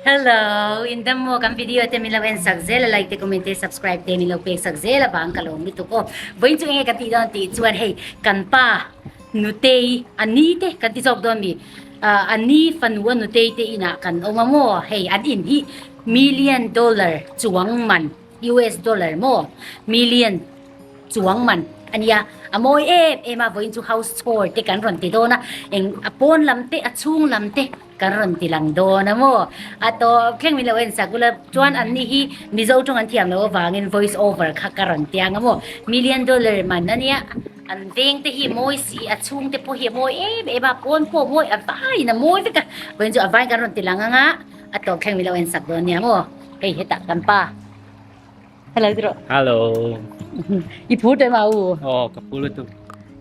Hello, in dam maw kan video te min lo en sak zel a like te comment te subscribe te min lo pek sak zel a vang ka lawm lutuk aw. Vawiin chu enge kan tih dawn tih chuan hei kan pa Nutei a ni te kan ti zawk dawn mi a ni fanu a Nutei te inah kan awm a maw hei an in hi million dollar chuang man US dollar maw million chuang man a nia a mawi em em a vawiin chu house chore te kan rawn ti dawn a eng a pawn lam te a chhung lam te kan rawn ti lang dawn a maw a tawp thleng min lo en sak ula chuan an ni hi Mizo tawng an thiam loh avangin voice over kha ka rawn tiang a maw million dollar man a nia an veng te hi mawi si a chhung te pawh hi a mawi em em a pawn pawh a mawi a vaiin a mawi vek a vawiin chu a vaiin kan rawn ti lang ang a a tawp thleng min lo en sak dawn nia maw hei hetah kan pa. Hello tiro. Hello. I phur te ma u. Oh, ka phur lutuk.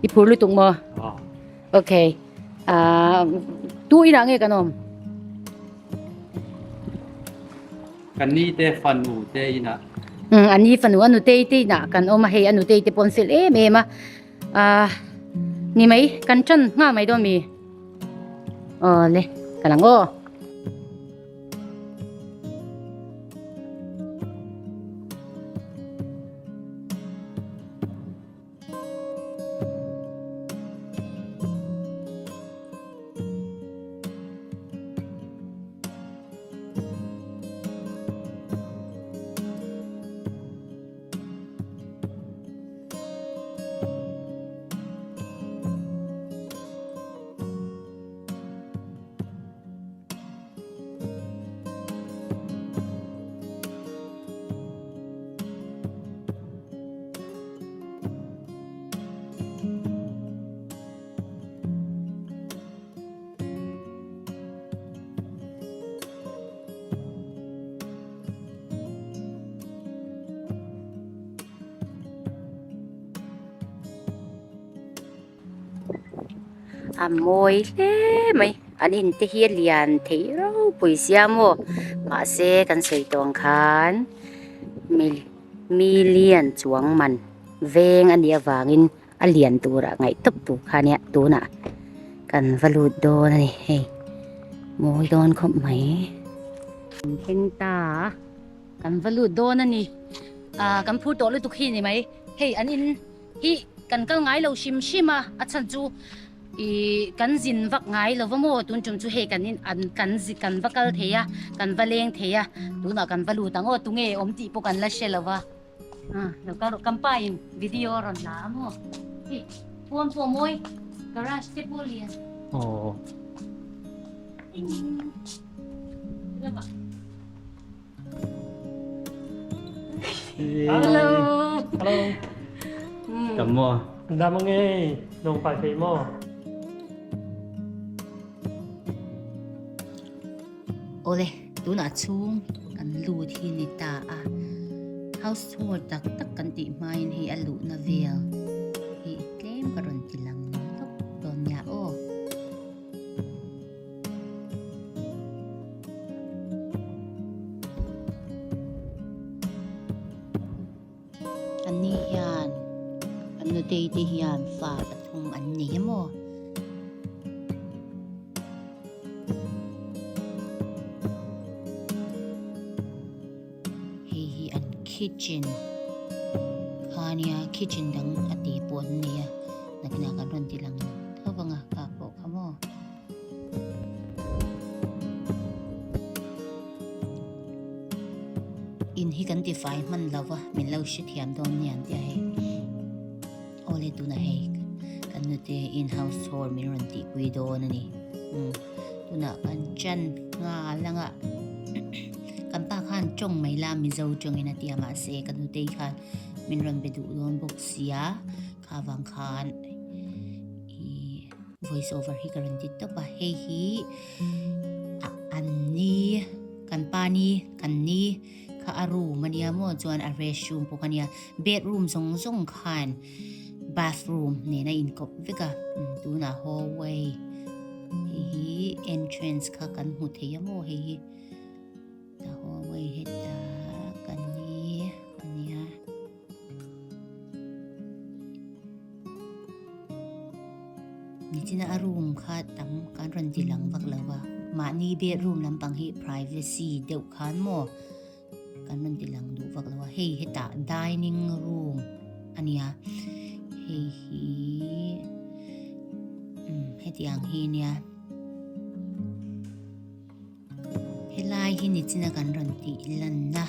I phur lutuk mo. Oh. Okay. Ah, tu ina nge kan om? Kan ni te fanu te ina. Um, ani fanu anu te te ina kan om a hei anu te te pon fel em em a. Ah, ni mai kan chan nga mai don mi. Oh le, kalang o. A mawi hle mai an in te hi a lian thei ropui sia maw mahse kan sawi tawh ang khan million chuang man veng a nih avangin a lian turah ngaih tawp tur kha nia tunah kan va lut dawn a ni hei mawi dawn khawp mai. Kan thleng ta a kan va lut dawn a ni ah kan phur tawh lutuk hi a ni mai hei an in. Hi kan kal ngai lo hrim hrim a, a chhan chu ih kan zin vak ngai lo va maw tun tum chu hei kan in an kan zi kan va kal thei a kan va leng thei a tunah kan va lut ang aw tunge awm tih pawh kan la hre lo va ah lo kal rawh kan pa in video a rawn la a maw hei pawn pawh a mawi garage te pawh lian aw lamah. Hello. Hello. Dam maw? Dam ang e. Nong pai thei maw? Awle, tunah chhung kan lut hi ni ta a. House tour tak tak kan tih hmain hei a luhna vel hi tlem ka rawn ti lang lawk dawn nia aw. Anni hian an nutei te hian fa pathum an nei a maw? Hei hi an kitchen kha nia kitchen dang a tih pawh an nei a nakinah kan rawn ti lang tho vang a kha pawh kha maw. In hi kan ti fai hman lo va min lo hre thiam dawn nia an ti a hei awle tunah hei kan nute in house chhawr min rawn tihpui dawn a ni umm tunah kan chan nghal ang a kan pa khan tawng mai la mizo tawngin a ti a mahse ka nutei khan min rawn be duh dawn bawk sia kha vang khan ih. Voice over hi ka rawn ti tawp a, hei hi an ni kan pa ni kan ni kha a room a nia maw chuan a rest room pawh kha nia bedroom zawng zawng khan bathroom nen a inkawp vek a tunah hallway hei hi entrance kha kan hmu thei a maw hei hi. The hallway heta kan ni a nia. Nichina a room kha tam kan rawn ti lang vak lo va. Mahni bedroom lampang hi privacy deuh khan maw kan rawn ti lang duh vak lo a. Hei hetah dining room a nia, hei hi umm hetiang hi nia. Helai hi nichina kan rawn tih lanna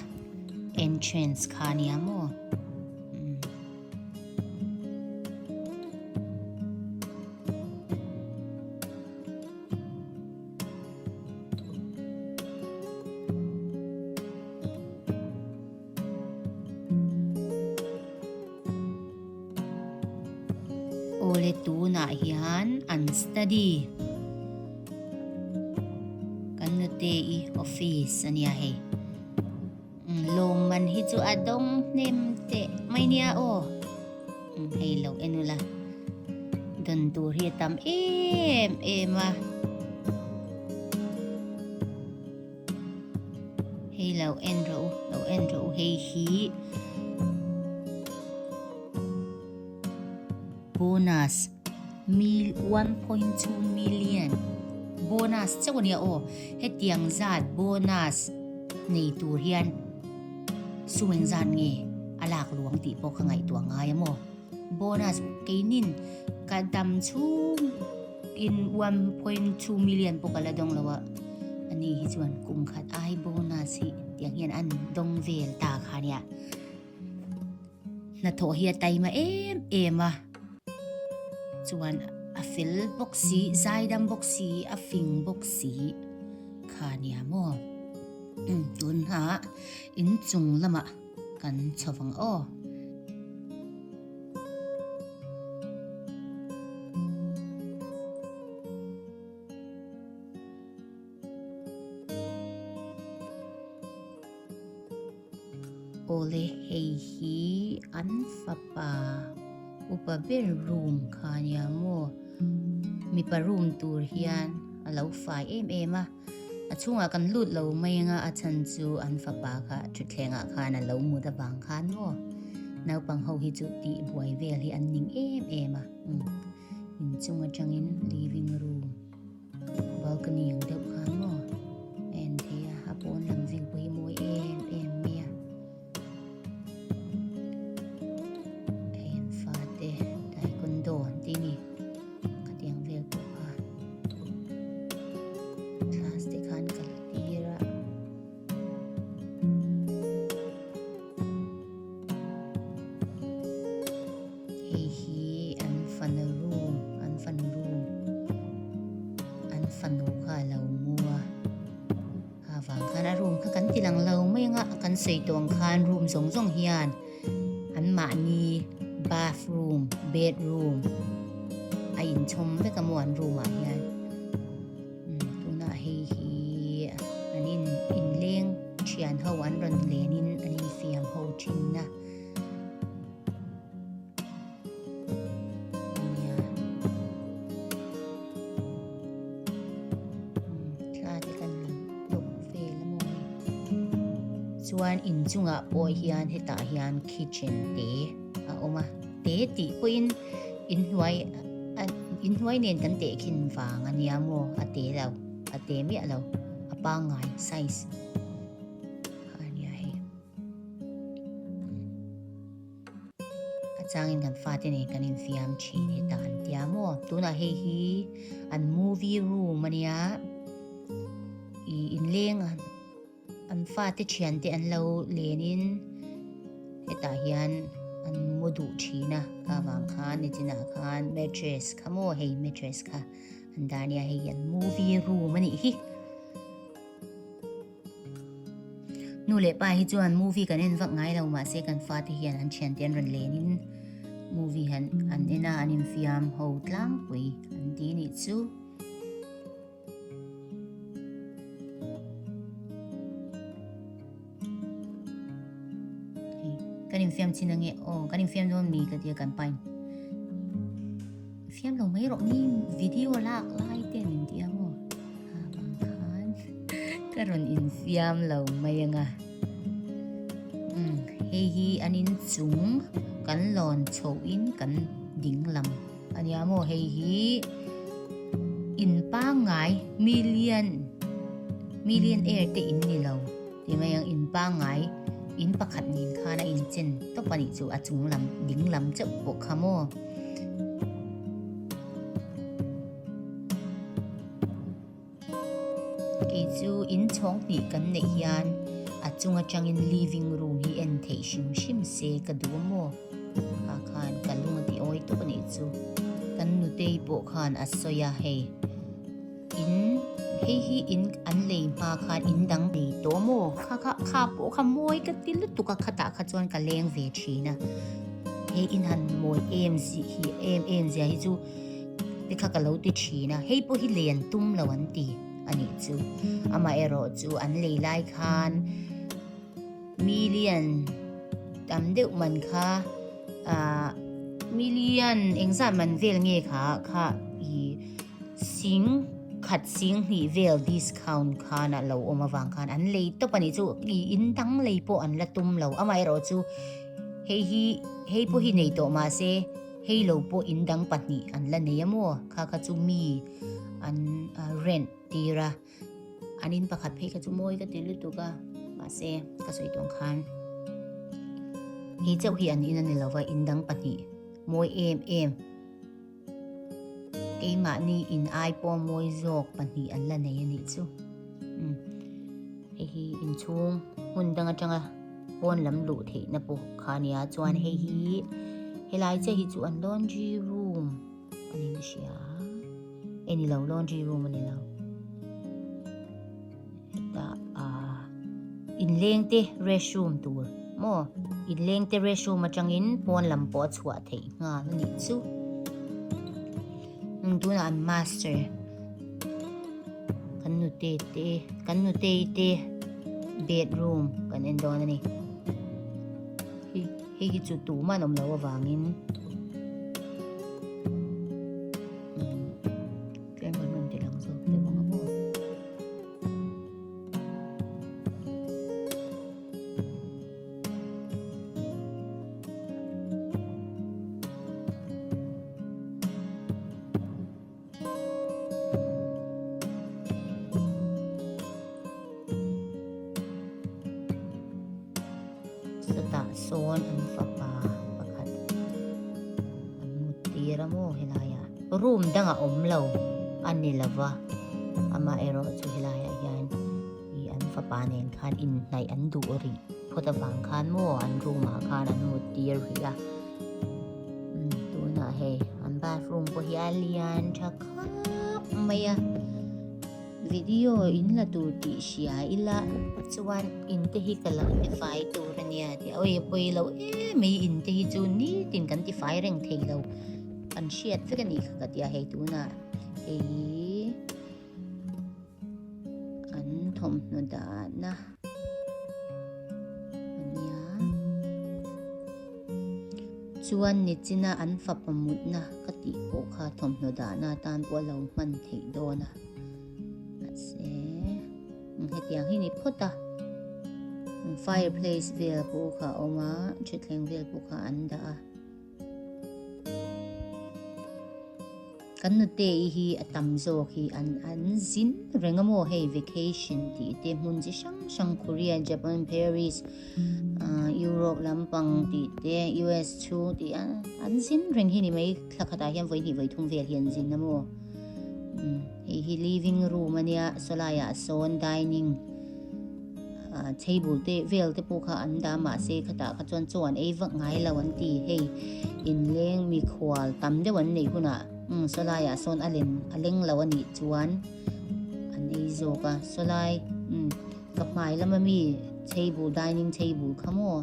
entrance kha a nia maw? Umm. Awle tunah hian an study kan nute i office a nia hei lawmman hi chu a dawng hnem teh mai nia aw hei lo en ula dawn tur hi a tam em em a. Hei lo en rawh u, lo en rawh u hei hi bonus mil 1.2 million bonus chauh a nia aw hetiang zat bonus nei tur hian sum engzat nge a lak luang tih pawh ka ngaihtuah ngai a maw. Bonus keinin ka dam chhung in 1.2 million pawh ka la dawng lo a, ani hi chuan kum khat ai bonus hi tiang hian an dawng vel ta kha nia. Hnathawh hi a taima em em a, chuan a fel bawk si, zaidam bawk si, a fing bawk si kha nia maw. Tunah inchung lamah. Kan chho vang aw. Awle hei hi an fapa upa ber room kha nia maw mipa room tur hian a lo fai em em a. A chhungah kan lut lo mai anga a chhan chu an fapa kha thutthlengah khan a lo mut avang khan maw naupang ho hi chu tih buai vel hi an ning em em a umm inchung atangin living room balcony ang deuh khan maw a en thei a a pawn lam view pawh hi mawi em em mai a hei an fate taekwondo an tih a ni. Khatiang vel pawh kha class te khan ka la tir a. Hei hi an fanu room an fanu room an fanu kha a lo mu a kha vang khan a room kha kan ti lang lo mai anga kan sawi tawh ang khan room zawng zawng hian. An mahni bathroom, bedroom a inchhawm vek a maw an room ah hian umm tunah hei hi an in inleng thian ho an rawn len in an infiam ho thin a nia umm thla te kan lang lawk vel a maw hei. Chuan inchungah pawh hian hetah hian kitchen te a awm a te tih pawhin inhnuai inhnuai nen kan tehkhin vang a nia maw a te lo a te miah lo a pangngai size kha a nia hei. A changin kan fate nen kan infiam thin hetah an tia maw tunah hei hi an movie room a nia ih inleng an fate thiante an lo lenin hetah hian an mu duh thin a ka vang khan nichinah khan mattress kha maw hei mattress kha an dah a nia hei an movie room a nih hi. Nu leh pa hi chuan movie kan en vak ngai lo mahse kan fate hian an thiante an rawn len in movie han an en a an infiam ho tlangpui an ti nih chu. Hei kan infiam chin ange aw kan infiam dawn mi ka tia kan pa in fiam lo mai rawh mi video lak lai te min ti ang aw. Ha bang khan ka rawn infiam lo mai anga umm hei hi an inchung kan lawn chhoh in kan ding lam ania maw hei hi in pangngai million. Millionaire te in ni lo ti mai ang in pangngai in pakhat nen khan a inchen tawp a nih chu a chung lam ding lam chauh pawh kha maw. Kei chu in chhawng hnih kan neih hian a chung atangin living room hi en theih hrim hrim se ka duh a maw? Kha khan ka lung a ti awi tawp a nih chu. Kan nutei pawh khan a sawi a hei in hei hi in an lei hma khan in dang nei tawh maw? Kha kha kha pawh kha mawi ka ti lutuk a khatah kha chuan ka leng ve thin a he in han mawi em zih hi em em zia hi chu te kha ka lo ti thin a, hei pawh hi lei an tum lo an ti a nih chu. Amaherawh chu an lei lai khan million tam deuh man kha ah million engzat man vel nge kha kha ih sing khat sing hnih vel discount khan a lo awm avang khan an lei tawp a nih chu ih in dang lei pawh an la tum lo amaherawh chu hei hi hei pawh hi nei tawh mahse. Hei lo pawh in dang pahnih an la nei a maw? Kha kha chu mi an rent tir a, an in pakhat phei kha chu mawi ka ti lutuk a, mahse ka sawi tawng khan hei chauh hi an in a ni lo va, in dang pahnih mawi em em keimahni in ai pawh mawi zawk pahnih an la nei a nih chu. Umm hei hi inchhung hmun dang atanga. Pawn lam luh theihna pawh kha a nia chuan hei hi helai chiah hi chu an laundry room a niin ka hria e ni lo laundry room a ni lo hetah ah inleng te restroom tur maw inleng te restroom atangin pawn lam pawh a chhuah theih nghal a nih chu tunah an master. Kan nute te kan nutei te bedroom kan en dawn a ni hei hei hi chu tumah an awm loh avangin umm tlem kan rawn ti lang zawk deuh ang a maw. Chutah sawn an fapa pakhat an mut tir a maw helaiah room dangah awm lo a ni lo va amaherawh chu helaiah hian ih an fapa nen khan inhnaih an duh rih phawt avang khan maw an room ah khan an mut tir rih a. Tunah hei an bathroom pawh hi a lian tha khawp mai a video in la tur tih hria ila chuan in te hi ka lo ti fai tur a nia tih awi a pawi lo em mai in te hi chu nitin kan ti fai reng thei lo kan hriat vek a nih kha ka tia hei tunah hei an thawmhnaw dahna a nia chuan nichina an fapa mutna ka tih pawh kha thawmhnaw dahna atan pawh a lo hman theih dawn a mahse hetiang hi ni phawt a fireplace vel pawh kha a awm a thutthleng vel pawh kha an dah a. Kan nute i hi a tam zawk hi an an zin reng a maw hei vacation tih te hmun chi hrang hrang Korea, Japan, Paris, Europe lampang tih te US chhung tih a an zin reng hi ni mai thla khatah hian vawi hnih vawi thum vel hi an zin a maw hei hi living room a nia sawlaiah sawn dining. Table te vel te pawh kha an dah mahse khatah kha chuan chaw an ei vak ngai lo an ti hei inleng mikhual tam deuh an neih hunah umm sawlai ah sawn a len a leng lo a nih chuan an ei zawk a sawlai umm ka hmai lama mi table dining table kha maw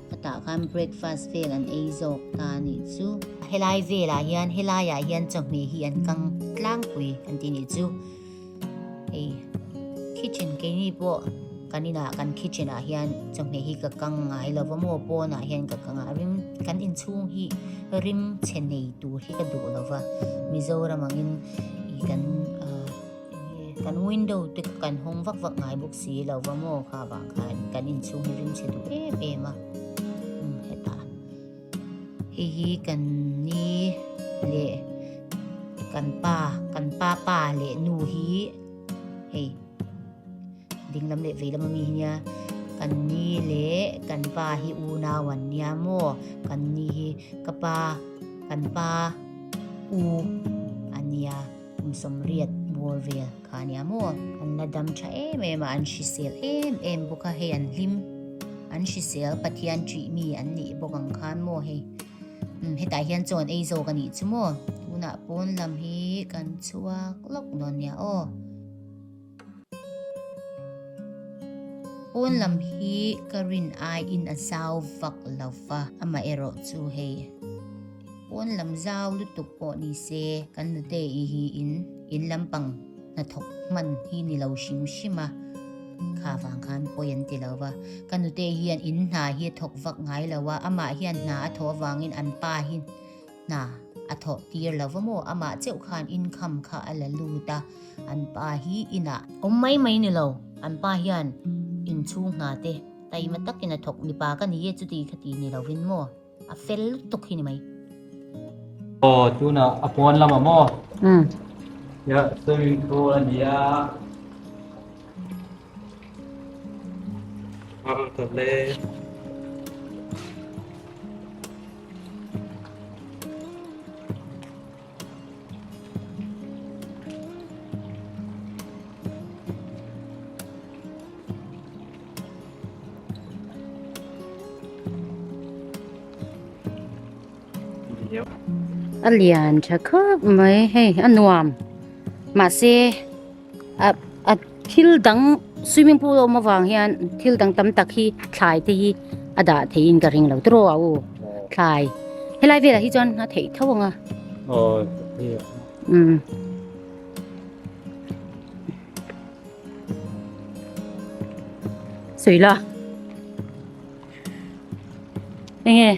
khatah khan breakfast vel an ei zawk ta a nih chu. Helai velah hian helai ah hian chawhmeh hi an kang tlangpui an ti nih chu. Hei kitchen keini pawh kan inah kan kitchen ah hian chawhmeh hi ka kang ngai lo va maw pawnah hian ka kang a rim kan inchhung hi rim chhe nei tur hi ka duh lo va Mizoram angin ih kan ah eng nge kan window te kha kan hawng vak vak ngai bawk si lo va maw kha vang khan kan inchhung hi rim chhe duh em em a umm hetah. Hei hi kan ni leh kan pa kan pa pa leh nu hi hei Dinglam leh veilam ami hi nia kan ni leh kan pa hi unau an nia maw kan ni hi ka pa kan pa u a nia kum sawmriat bawr vel kha a nia maw an la dam tha em em a an hrisel em em bawk a hei an hlim an hrisel Pathian ṭih mi an nih bawk ang khan maw hei umm hetah hian chaw an ei zawk a nih chu maw tunah pawn lam hi kan chhuak lawk dawn nia aw. Pawn lam hi ka rin aiin a zau vak lo va, amaherawh chu hei pawn lam zau lutuk pawh ni se kan nute i hi in in lampang hnathawk hman hi ni lo hrim hrim a, kha vang khan pawi an ti lo va. Ka nute hian in hna hi a thawk vak ngai lo a, amah hian hna a thawh avangin an pa hi Hna a thawh tir lo va maw? Amah cheuh khan income kha a la lut a, an pa hi inah awm mai mai ni lo, an pa hian inchhung hna te taima takin a thawk, mipa ka ni e chuti kha ti ni lovin maw? A fel lutuk hi ni mai. Aw tunah a pawn lamah maw? Umm. Ya swimming pool a ni a. A lian tha khawp mai hei a nuam mahse a a thil dang swimming pool a awm avang hian thil dang tam tak hi thlai te hi a dah theihin ka ring lo tiraw a u thlai helai velah hi chuan a theih tho ang a umm. Sawi la. Enge?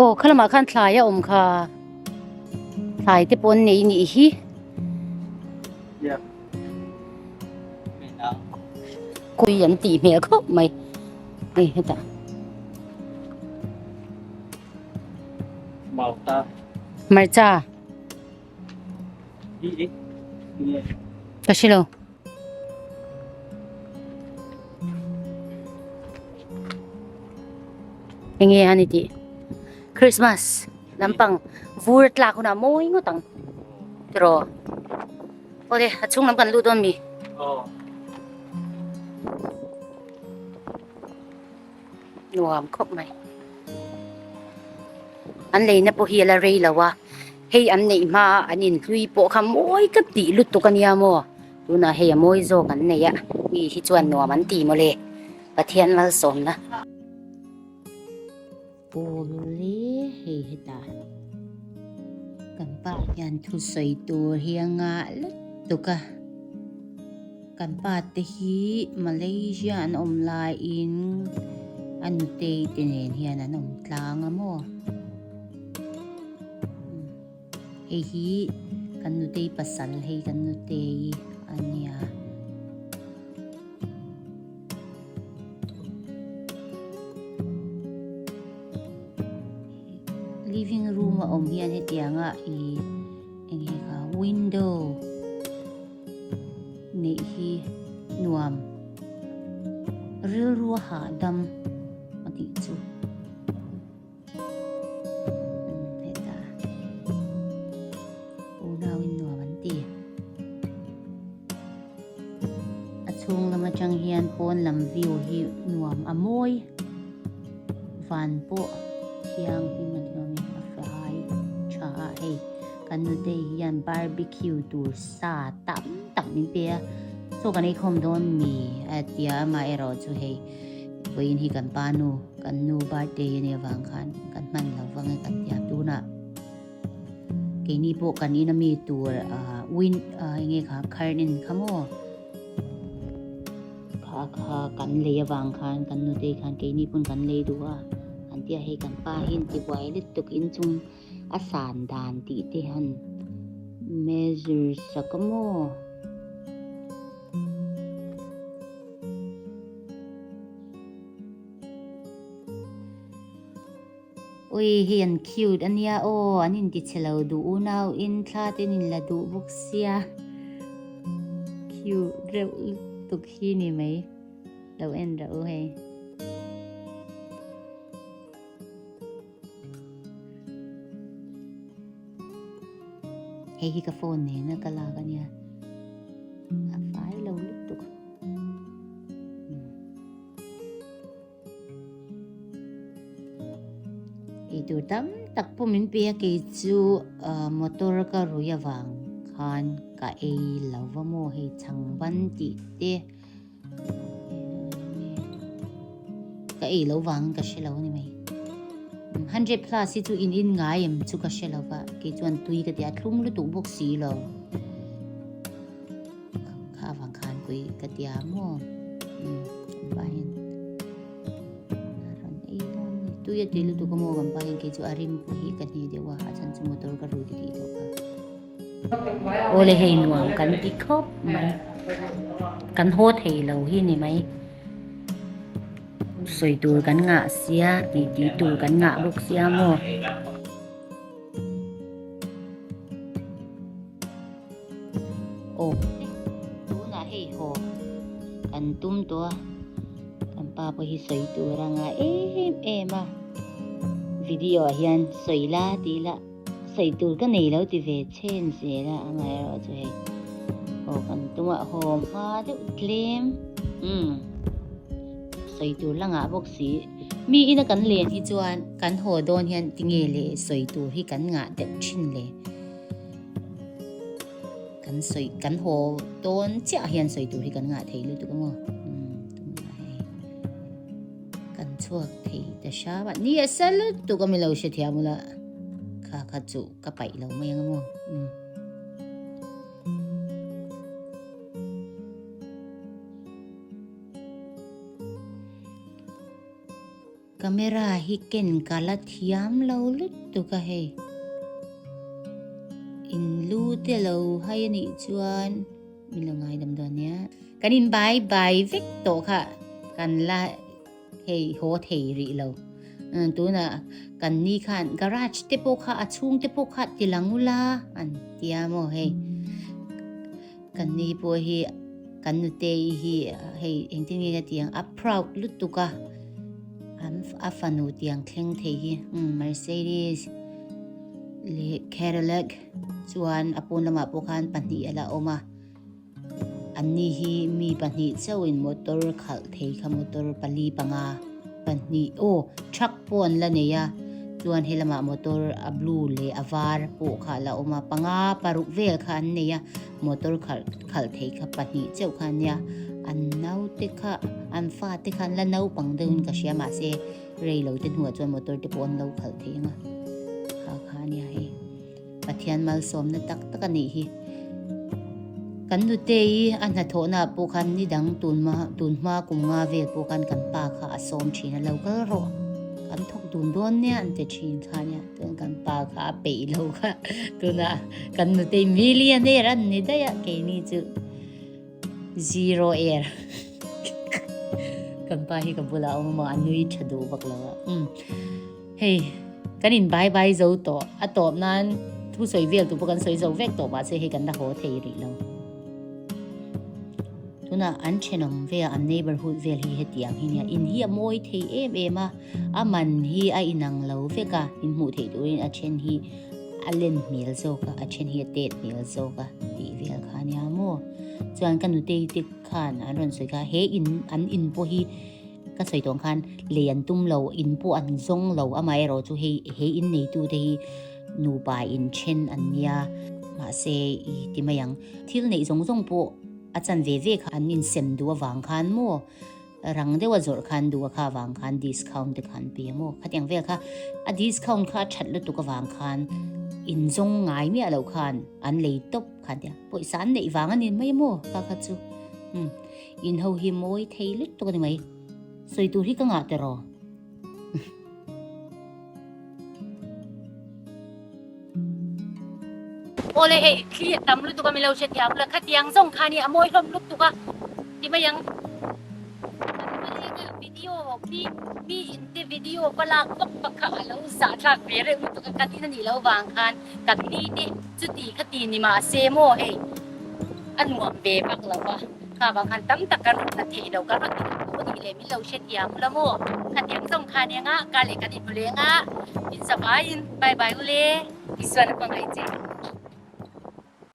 Aw khalamah khan thlai a awm kha thlai te pawh an nei nih hi kui an tih hmel khawp mai hei hetah hmarcha. Ka hre lo. Enge a ni tih Christmas lampang vur a tlak hunah mawi ngawt ang tiraw awle a chhung lam kan lut dawn mi. Nuam khawp mai. An leina pawh hi a la rei lo a, hei an neih hma a an inhlui pawh kha mawi ka tih lutuk a nia maw, tunah hei a mawi zawk an nei a, mi hi chuan nuam an ti mawle, Pathian malsawmna. Pawle hei hetah kan pa hian thusawi tur hi a ngah lutuk a. Kan pa te hi Malaysia an awm laiin a nutei te nen hian an awm tlang a maw? Hei hi kan nutei pasal hei kan nutei a nia. Living room a awm hian hetianga ih eng nge kha window. Neih hi nuam rilru a hahdam a tih chu hetah unauin nuam an ti. A chhung lam atang hian pawn lam view hi nuam a mawi van pawh thianghlim a ni awm e a fai tha a hei. Kan nute hian barbecue tur sa tam tak min pe a, chaw kan ei khawm dawn mi a tia amaherawh chu hei vawiin hi kan pa nu kan nu birthday a nih avang khan kan hman lo vang e kan tia tunah keini pawh kan ina mi tur ah win ah enge kha curtain kha maw kha kha kan lei avang khan kan nute khan keini pawn kan lei duh a an tia hei kan pa hi an tibuai lutuk inchung. A san dan tih te han measure sak a maw? Ui hei an cute ania aw an inti chhe lo duh unau in thla te an inla duh bawk sia cute reuh lutuk hi ni mai lo en rawh u hei. Hei hi ka phone nena ka lak ania a fai lo lutuk. Eitur tam tak pawh min pe a kei chu motor ka rui avang khan ka ei lo va maw hei chhang ban tih te ka ei lo vang ka hre lo a ni mai 100 plus hi chu in in ngai em chu ka hre lo va kei chuan tui ka ti a thlum lutuk bawk si lo Kha avang khan pui ka tia maw umm kan pa hian a rawn ei dawn a ni tui a tui lutuk a maw kan pa hian kei chu a rim pawh hi ka hne deuh a a chhan chu motor ka rui ka tih tawh kha. Awle hei nuam kan ti khawp mai kan haw thei lo hi ni mai sawi tur kan ngah sia tih tih tur kan ngah bawk sia maw. Aw tunah hei haw kan tum tawh a kan pa pawh hi sawi tur a nga em em a video ah hian sawi la tih lah sawi tur ka nei lo ti ve chhen zel a amaherawhchu hei haw kan tum a haw hma deuh tlem umm sawi tur la ngah bawk si mi ina kan len hi chuan kan haw dawn hian tinge le sawi tur hi kan ngah deuh thin le. Kan sawi kan haw dawn chiah hian sawi tur hi kan ngah thei lutuk ang aw. Umm tunah hei kan chhuak thei ta hram a ni a sa lutuk a mi lo hre thiam ula kha kha chu ka paih lo mai ang aw. Umm. Camera hi ken ka la thiam lo lutuk a hei. In lu te lo hai a nih chuan min lo ngaidam dawn nia. Kan in bai bai vek tawh kha kan la hei haw thei rih lo. Tunah kan ni khan garage te pawh kha a chhung te pawh kha ti lang ula an tia maw hei. Kan ni pawh hi kan nutei hi hei engtin nge ka tih ang a proud lutuk a an a fanu tiang thleng thei hi umm Mercedes leh Cadillac chuan a pawn lamah pawh khan pahnih a la awm a an ni hi mi pahnih chauhin motor khalh thei kha motor pali panga pahnih aw truck pawh an la nei a chuan he lamah motor a blue leh a var pawh kha a la awm a panga paruk vel kha an nei a motor khalh khalh thei kha pahnih chauh kha ania an naute kha an fate kha an la naupang deuhin ka hria mahse rei lo te hnuah chuan motor te pawh an lo khalh thei ang a kha kha ania hei Pathian malsawmna tak tak a nih hi kan nute hi a hnathawhna ah pawh khan ni dang tun hma tun hma kum nga vel pawh khan kan pa kha a sawm thin a lo kal rawh kan thawk dun dawn nia an ti thin kha ania Tun kan pa kha a peih lo kha tunah kan nutei millionaire an ni daih a keini chu zero air kan pa hi ka bulah a awm a a nui tha duh vak lo a umm hei kan in bye bye zo tawh a tawp nan thu sawi vel tur pawh kan sawi zo vek tawh mahse hei kan la haw thei rih lo. Tunah an thenawm vel an neighbourhood vel hi hetiang hi nia in hi a mawi thei em em a a man hi a inang lo vek a in hmuh theih turin a then hi a len hmel zawk a a then hi a tet hmel zawk a tih vel kha ania maw chuan ka nutei te khan an rawn sawi kha he in an in pawh hi ka sawi tawh ang khan lei an tum lo in pawh an zawng lo amaherawh chu hei he in neitu te hi nupa in then an nia mahse i ti mai ang thil neih zawng zawng pawh a chan ve ve kha an insem duh avang khan maw rang deuha zawrh khan duh a kha avang khan discount te khan pe maw khatiang vel kha a discount kha a that lutuk avang khan inzawng ngai miah loh khan an lei tawp khan tia pawisa an neih vang a ni mai maw kha kha chu umm in ho hi mawi thei lutuk a ni mai sawi tur hi ka ngah tiraw. Awle hei thli a tam lutuk a milo hre thiam la khatiang zawng kha nia a mawi hlawm lutuk a ti mai ang. Kan va leng a video. tawp hi mi in te video va lak vak vak kha a lo zahthlak ve reuh lutuk a, kan in a nih loh vang khan kan ni te chuti kha ti ni mah se maw hei a nuam ve vak lo va, kha vang khan tam tak kan rawn la theih lo kan rawn ti duh duh a nih leh min lo hrethiam ula maw khatiang zawng kha nia nga kar leh kan inhmu leng a, in zavaiin bye bye ule Isuan a hmangaih che.